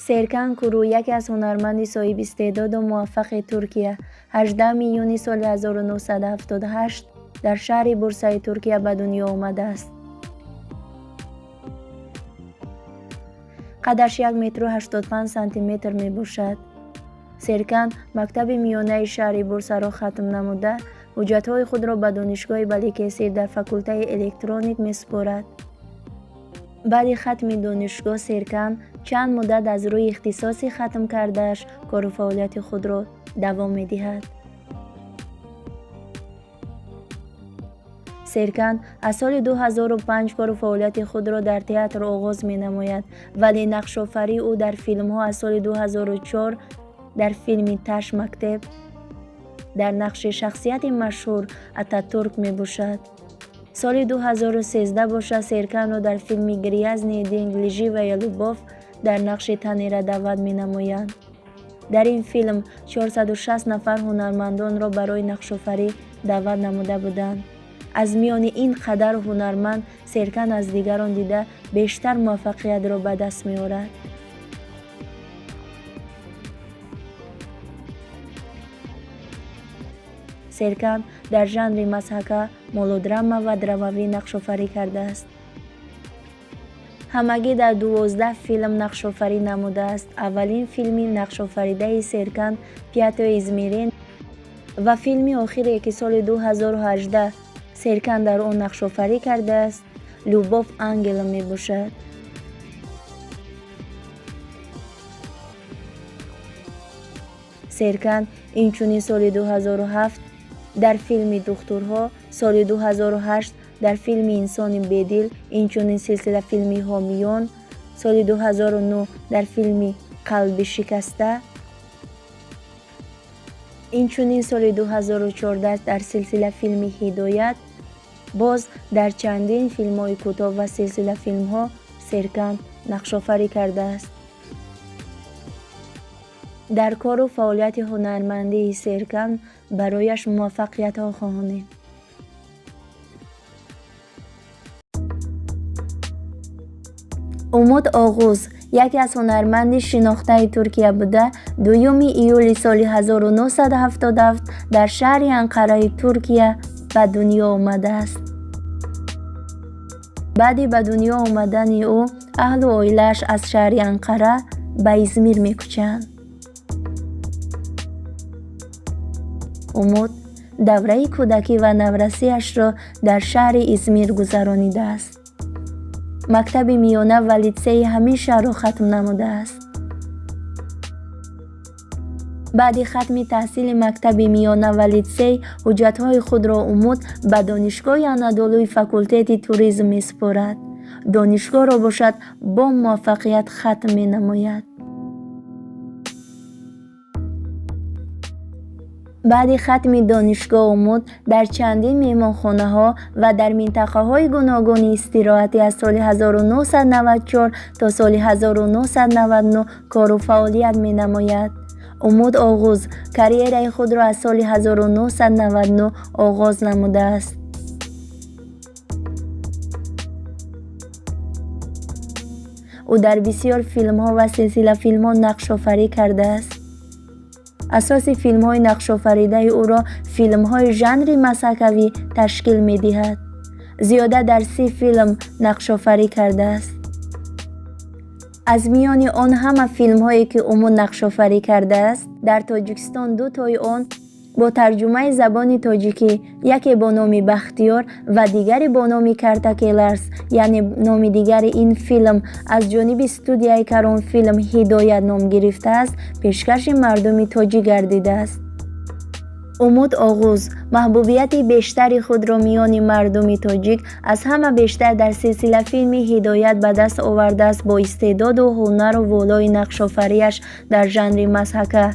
Серкан Куру яке аз ҳунарманди соҳибистеъдоду муваффақи Туркия 18 июни соли 1978 дар шаҳри Бурсаи Туркия ба дунё омадааст. Қадаш 1 метру 85 сантиметр мебошад. Серкан мактаби миёнаи шаҳри Бурсаро хатм намуда, ҳуҷҷатҳои худро ба донишгоҳи Баликесир дар факултаи электроник месупорад. Баъди хатми донишгоҳ Серкан чанд муддат аз рӯи ихтисоси хатм кардааш кору фаъолияти худро давом медиҳад. Серкан аз соли 2005 кору фаъолияти худро дар театр оғоз менамояд, вале нақшофарии ӯ дар филмҳо аз соли 2004 дар филми Таш мактеб дар нақши шахсияти машҳур Ататурк мебошад. Соли 2013 бошад, Серканро дар филми Грязные деньги, лживая любовь дар нақши Танера даъват менамоянд. Дар ин филм 460 нафар ҳунармандонро барои нақшофарӣ даъват намуда буданд. Аз миёни ин қадар ҳунарманд Серкан аз дигарон дида бештар муваффақиятро ба даст меорад. Серкан дар жанри мазҳака, молодрама ва драмавӣ нақшофарӣ кардааст. Ҳамагӣ дар 12 филм нақшофарӣ намудааст. Аввалин филми нақшофаридаи Серкан Пятое измерение ва филми охире, ки соли 2018 Серкан дар он нақшофарӣ кардааст, Любовь ангела мебошад. Серкан инчунин соли 2007 дар филми Духтурҳо, соли 2008 дар филми Инсони бедил, инчунин силсила филми Ҳомиён, соли 2009 дар филми Қалби шикаста, инчунин соли 2014 дар силсила филми Ҳидоят, боз дар чандин филмҳои кӯтоҳ ва силсила филмҳо Серкан нақшофарӣ кардааст. Дар кору фаъолияти ҳунармандии Серкан барояш муваффақиятҳо хоҳонем. Умуд Оғуз яке аз ҳунарманди шинохтаи Туркия буда, 2 июли соли 1977 дар шаҳри Анқараи Туркия ба дунё омадааст. Баъди ба дунё омадани ӯ аҳлу оилааш аз шаҳри Анқара ба Измир мекӯчанд. Умуд давраи кӯдакӣ ва наврасиашро дар шаҳри Измир гузаронидааст. Мактаби миёна ва литсейи ҳамин шаҳрро хатм намудааст. Баъди хатми таҳсили мактаби миёна ва литсей ҳуҷҷатҳои худро Умуд ба донишгоҳи Анадолуи факултети туризм месупорад. Донишгоҳро бошад бо муваффақият хатм менамояд. Баъди хатми донишгоҳ Умуд дар чандин меҳмонхонаҳо ва дар минтақаҳои гуногуни истироҳатӣ аз соли 1994 то соли 1999 кору фаъолият менамояд. Умуд Оғуз карьераи худро аз соли 1999 оғоз намудааст. Ӯ дар бисёр филмҳо ва силсилафилмҳо нақшофарӣ кардааст. Асоси филмҳои нақшофаридаи ӯро филмҳои жанри мазҳакавӣ ташкил медиҳад. Зиёда дар 30 филм нақшофарӣ кардааст. Аз миёни он ҳама филмҳое, ки Умуд нақшофарӣ кардааст, дар Тоҷикистон ду тои он бо тарҷумаи забони тоҷикӣ, яке бо номи Бахтиёр ва дигаре бо номи Картакеларс, яъне номи дигари ин филм аз ҷониби студияи Каронфилм Ҳидоят ном гирифтааст, пешкаши мардуми тоҷик гардидааст. Умуд Оғуз маҳбубияти бештари худро миёни мардуми тоҷик аз ҳама бештар дар силсилафилми Ҳидоят ба даст овардааст бо истеъдоду ҳунару волои нақшофарияш дар жанри мазҳака,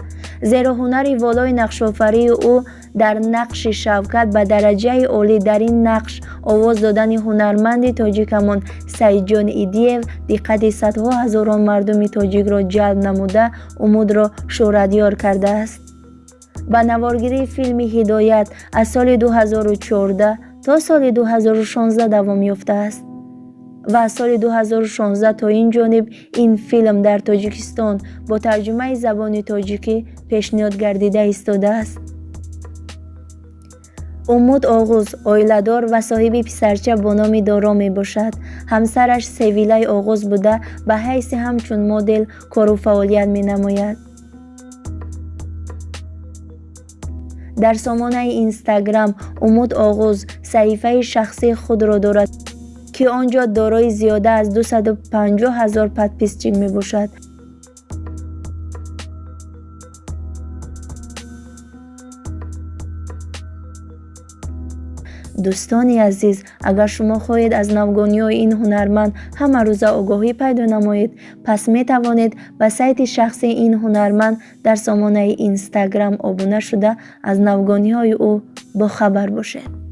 зеро ҳунари волои нақшофарии ӯ дар нақши Шавкат ба дараҷаи олӣ дар ин нақш овоз додани ҳунарманди тоҷикамон Саидҷон Идиев диққати садҳо ҳазорон мардуми тоҷикро ҷалб намуда, Умудро шӯҳратёр кардааст. Ба наворгирии филми Ҳидоят аз соли 2014 то соли 2016 давом ёфтааст. Ва аз соли 2016 то ин ҷониб ин филм дар Тоҷикистон бо тарҷумаи забони тоҷикӣ пешниҳод гардида истодааст. Умуд Оғуз оиладор ва соҳиби писарча бо номи Доро мебошад. Ҳамсараш Севилай Оғуз буда, ба ҳайси ҳамчун модел кору фаъолият менамояд. Дар сомонаи Инстаграм Умуд Оғуз саҳифаи шахсии худро дорад, ки он ҷо дорои зиёда аз 250 ҳазор подписчик мебошад. Дӯстони азиз, агар шумо хоҳед аз навгониҳои ин ҳунарманд ҳамарӯза огоҳӣ пайдо намоед, пас метавонед ба сайти шахсии ин ҳунарманд дар сомонаи Инстаграм обуна шуда, аз навгониҳои ӯ бохабар бошед.